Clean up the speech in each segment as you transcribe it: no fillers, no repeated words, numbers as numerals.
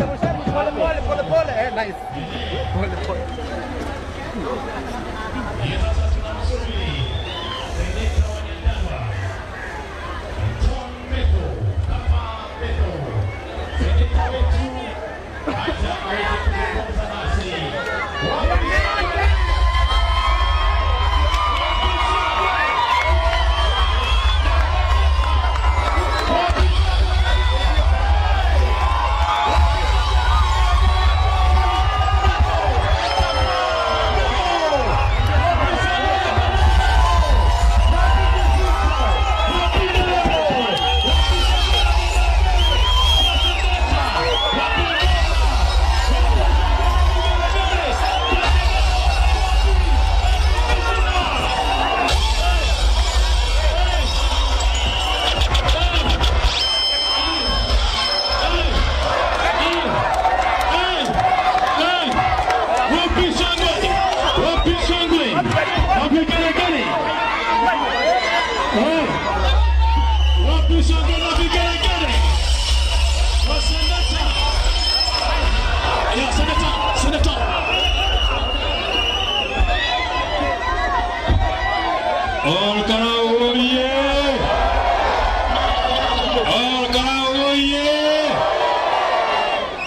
Pole pole pole, nice. Pole pole.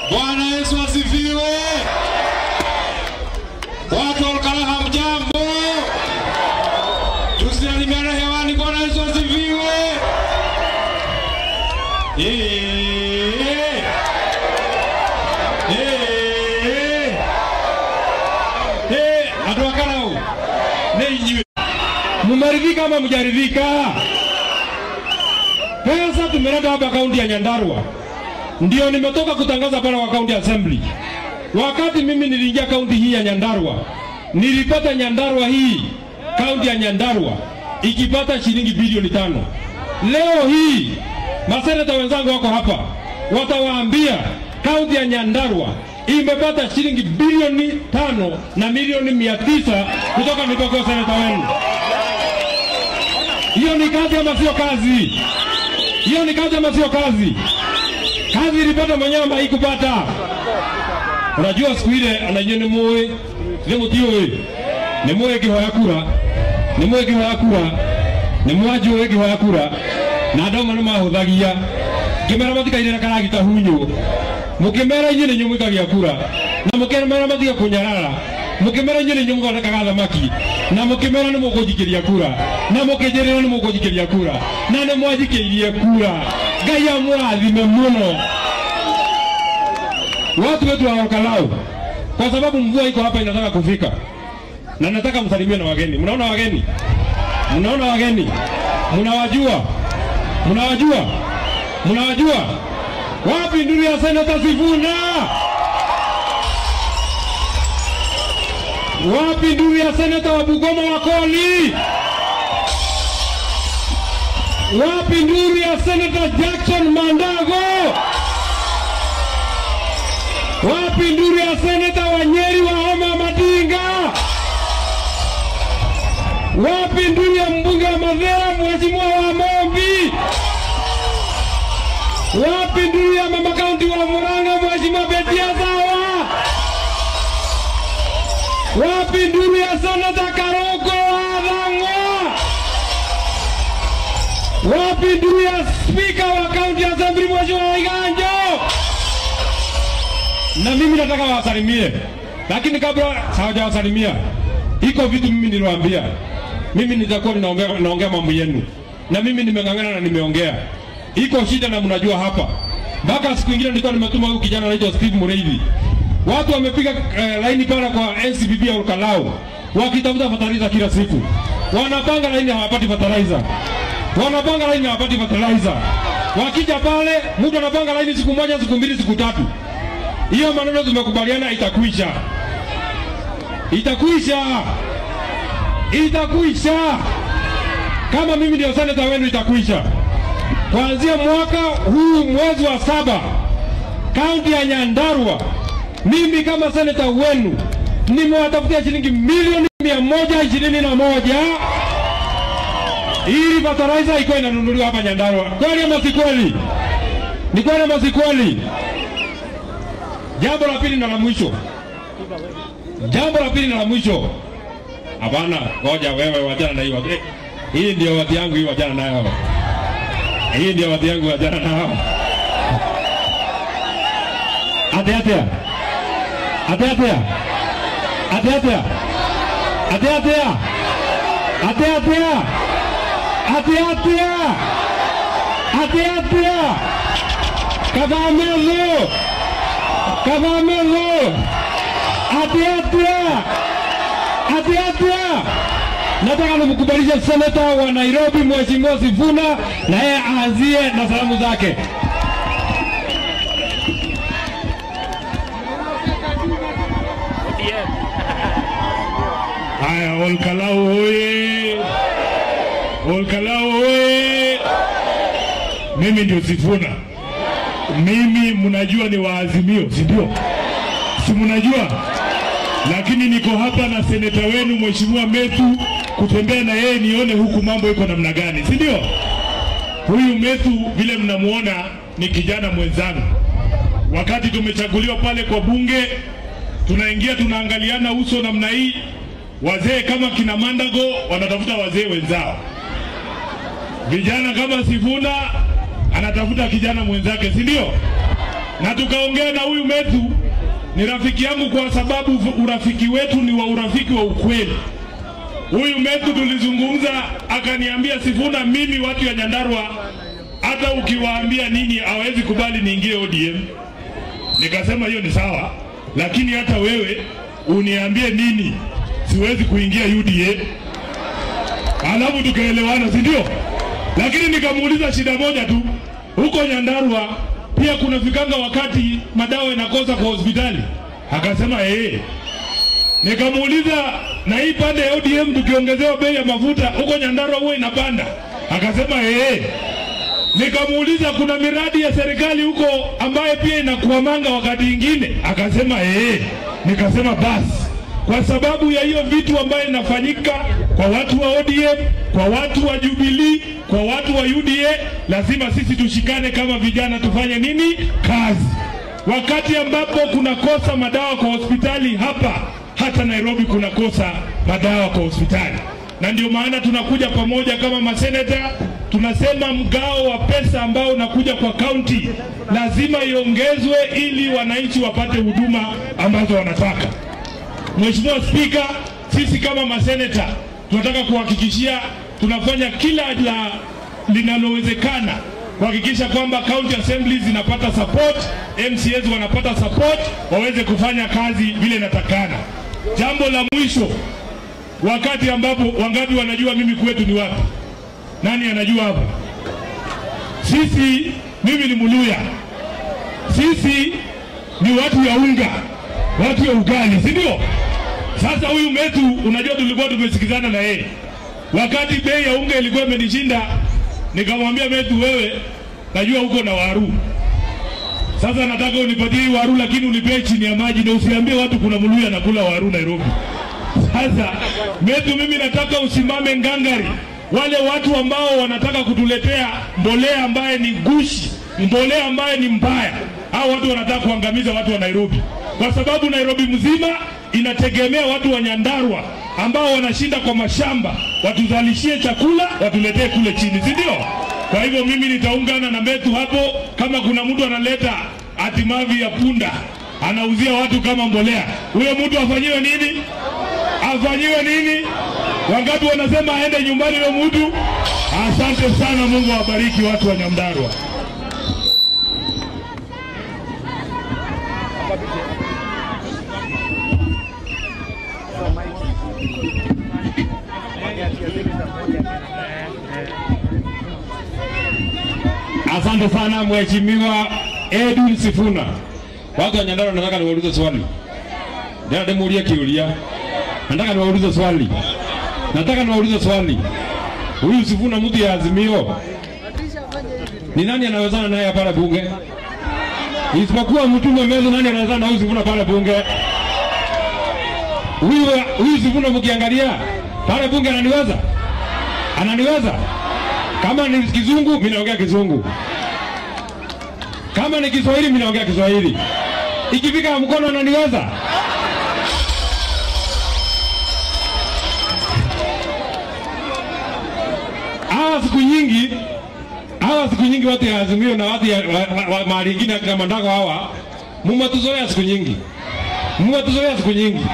Bwana Yesu asifiwe. Watu wa Olkalau hamjambo? Tusisalimiane hewani. Bwana Yesu asifiwe. Watu wa Olkalau, mumeridhika ama mjaridhika? Pesa tumeleta hapa kaunti ya Nyandarua. Ndio nimetoka kutangaza pale kwa County Assembly. Wakati mimi niliingia kaunti hii ya Nyandarua, nilipata Nyandarua hii, kaunti ya Nyandarua ikipata shilingi bilioni 5. Leo hii maseneta wenzangu wako hapa, watawaambia kaunti ya Nyandarua imepata shilingi bilioni 5 na milioni 900 kutoka mikopo ya seneta wenu. Hiyo ni kazi ama sio kazi? Hiyo ni kazi ama sio kazi? Kazi ilipata mwenyewe ama haikupata? Unajua siku ile anajua ni muwe, ni mutiwe. Ni muwe kihoya kura. Ni muwe kihoya kura. Ni mwaju kihoya kura. Na andũ amwe nĩmahũthagia. Ngĩmera matikaire na karagita hunyũ. Mũkĩmera inyuĩ nĩ inyuĩ mũikagia kura. Na mũkĩmera matige kũnyarara. Mũkĩmera inyuĩ nĩ inyuĩ mũthondekaga thamaki. Na mũkĩmera nĩ mũkũnjikĩria kura. Na mũkĩnjĩrĩra nĩ mũkũnjikĩria kura. Na nĩ mwanjikĩirie kura. Ngai amũrathime mũno. Watu wetu wa Olkalau, kwa sababu mvua iko hapa inataka kufika. Na nataka msalimie na wageni. Mnaona wageni? Mnaona wageni? Mnawajua? Mnawajua? Mnawajua? Wapi nduru ya Seneta Sifuna? Wapi nduru ya Seneta wa Bungoma Wakoli? Wapi nduru ya Seneta Jackson Mandago? Wapi nduru ya Seneta wa Nyeri wa Homa Madinga? Wapi nduru ya mbunge wa Mathera Mheshimiwa wa Mombi? Wapi nduru ya mama kaunti wa Murang'a Mheshimiwa Betia Sawa? Wapi nduru ya Seneta Karoko wa Thang'wa? Wapi nduru ya Speaker wa County Assembly Mheshimiwa Waiganjo? Na mimi nataka wasalimie, lakini kabla hawajawasalimia, iko vitu mimi niliwaambia. Mimi nitakuwa ninaongea mambo yenu, na mimi nimeng'ang'ana na nimeongea. Iko shida na mnajua hapa. Mpaka siku nyingine nilikuwa nimetuma huyu kijana anaitwa Steve Mureithi. Watu wamepiga laini pale kwa NCBB ya Olkalau, wakitafuta fertilizer kila siku. Wanapanga laini hawapati fertilizer. Wanapanga laini hawapati fertilizer. Wakija pale mtu anapanga laini siku moja, siku mbili, siku tatu. Hiyo maneno tumekubaliana itakuisha. Itakuisha. Itakuisha. Kama mimi ndio seneta wenu itakuisha. Kuanzia mwaka huu mwezi wa 7, kaunti ya Nyandarua, mimi kama seneta wenu nimewatafutia shilingi milioni 121 ili fertilizer iko inanunuliwa hapa Nyandarua. Kweli ama si kweli? Ni kweli ama si kweli? Jambo la pili na la mwisho. Jambo la pili na la mwisho. Hapana, ngoja wewe, wachana na hiyo. Hii ndio watu yangu hii, wachana nayo. Hii ndio watu yangu, wachana nao. Ate ate. Ate ate. Ate ate. Ate ate. Ate ate. Ate ate. Ate ate. Kavamelo. Kavamelo. Ate ate. Ate ate. Nataka nimkubalishe seneta wa Nairobi Mheshimiwa Sifuna na yeye aanzie na salamu zake. Haya, Olkalau oye! Olkalau oye! Mimi ndio Sifuna. Mimi mnajua ni waazimio, si ndio? Si mnajua? Lakini niko hapa na seneta wenu Mheshimiwa Methu, kutembea na yeye nione huku mambo iko namna gani, si ndio? Huyu Methu vile mnamuona ni kijana mwenzangu. Wakati tumechaguliwa pale kwa bunge, tunaingia tunaangaliana uso namna hii. Wazee kama kina Mandago wanatafuta wazee wenzao. Vijana kama Sifuna anatafuta kijana mwenzake, si ndio? Na tukaongea na huyu Methu, ni rafiki yangu kwa sababu urafiki wetu ni wa urafiki wa ukweli. Huyu Methu tulizungumza, akaniambia Sifuna, mimi watu ya Nyandarua hata ukiwaambia nini hawezi kubali niingie ODM. Nikasema hiyo ni sawa, lakini hata wewe uniambie nini siwezi kuingia UDA. Alafu tukaelewana, si ndio? Lakini nikamuuliza shida moja tu, huko Nyandarua pia kuna fikanga wakati madawa yanakosa kwa hospitali. Akasema eh. Nikamuuliza na hii pande ya ODM tukiongezewa bei ya mafuta huko Nyandarua huwa inapanda. Akasema eh. Nikamuuliza kuna miradi ya serikali huko ambaye pia inakuamanga wakati ingine. Akasema eh. Nikasema basi, kwa sababu ya hiyo vitu ambayo inafanyika kwa watu wa ODM, kwa watu wa Jubilee, kwa watu wa UDA, lazima sisi tushikane kama vijana tufanye nini? Kazi. Wakati ambapo kuna kosa madawa kwa hospitali hapa, hata Nairobi kuna kosa madawa kwa hospitali. Na ndio maana tunakuja pamoja kama maseneta, tunasema mgao wa pesa ambao unakuja kwa county lazima iongezwe ili wananchi wapate huduma ambazo wanataka. Mheshimiwa Spika, sisi kama maseneta tunataka kuhakikishia tunafanya kila la linalowezekana kuhakikisha kwamba county assemblies zinapata support, MCAs wanapata support, waweze kufanya kazi vile inatakana. Jambo la mwisho, wakati ambapo wangapi wanajua mimi kwetu ni wapi? Nani anajua hapa? Sisi, mimi ni Muluya. Sisi ni watu ya unga, watu ya ugali, si ndio? Sasa huyu Methu, unajua tulikuwa tumesikizana na yeye. Wakati bei ya unga ilikuwa imenishinda, nikamwambia Methu, wewe najua uko na waru. Sasa nataka unipatie waru lakini unipee chini ya maji na usiambie watu kuna Muluya anakula waru Nairobi. Sasa Methu, mimi nataka usimame ngangari. Wale watu ambao wanataka kutuletea mbolea ambaye ni gushi, mbolea ambaye ni mbaya, hao watu wanataka kuangamiza watu wa Nairobi. Kwa sababu Nairobi mzima inategemea watu wa Nyandarua ambao wanashinda kwa mashamba, watuzalishie chakula, watuletee kule chini, si ndio? Kwa hivyo mimi nitaungana na Methu hapo. Kama kuna mtu analeta atimavi ya punda anauzia watu kama mbolea, huyo mtu afanyiwe nini? Afanyiwe nini? Wangapi wanasema aende nyumbani huyo mtu? Asante sana, Mungu awabariki watu wa Nyandarua. Asante sana Mheshimiwa Edwin Sifuna. Watu wa Nyandarua nataka niwaulize swali. Ndio nimuulie kiulia. Nataka niwaulize swali. Nataka niwaulize swali. Huyu Sifuna mtu ya Azimio, ni nani anawezana naye pale bunge? Isipokuwa mtume Methu, nani anawezana na huyu Sifuna pale bunge? Huyu Sifuna mkiangalia pale bunge ananiweza? Ananiweza? Kama ni Kizungu, mimi naongea Kizungu. Kama ni Kiswahili, mimi naongea Kiswahili. Ikifika mkono ananiweza? Hawa siku nyingi watu ya Azimio na watu ya mahali ingine kama Mandago hawa mmetuzoea siku nyingi. Mmetuzoea siku nyingi.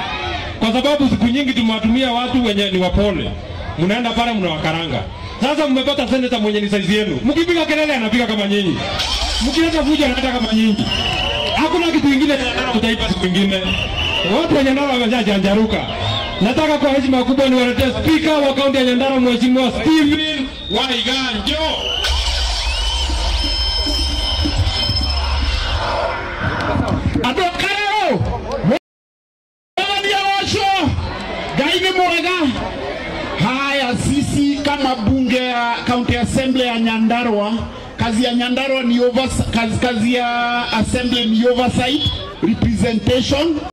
Kwa sababu siku nyingi tumewatumia watu wenye ni wapole. Mnaenda pale mnawakaranga. Sasa mmepata senator mwenye ni size yenu. Mkipiga kelele anapiga kama nyinyi. Mkileta fujo analeta kama nyinyi. Hakuna kitu kingine tutaipa siku nyingine. Watu wa Nyandarua wameshajanjaruka. Nataka kwa heshima kubwa niwaletee speaker wa kaunti ya Nyandarua, Mheshimiwa Stephen Waiganjo. Adokarero. Mwana washo. Gaini mwega. Haya, sisi kama bunge ya County Assembly ya Nyandarua, kazi ya Nyandarua ni kazi ya assembly ni oversight, representation.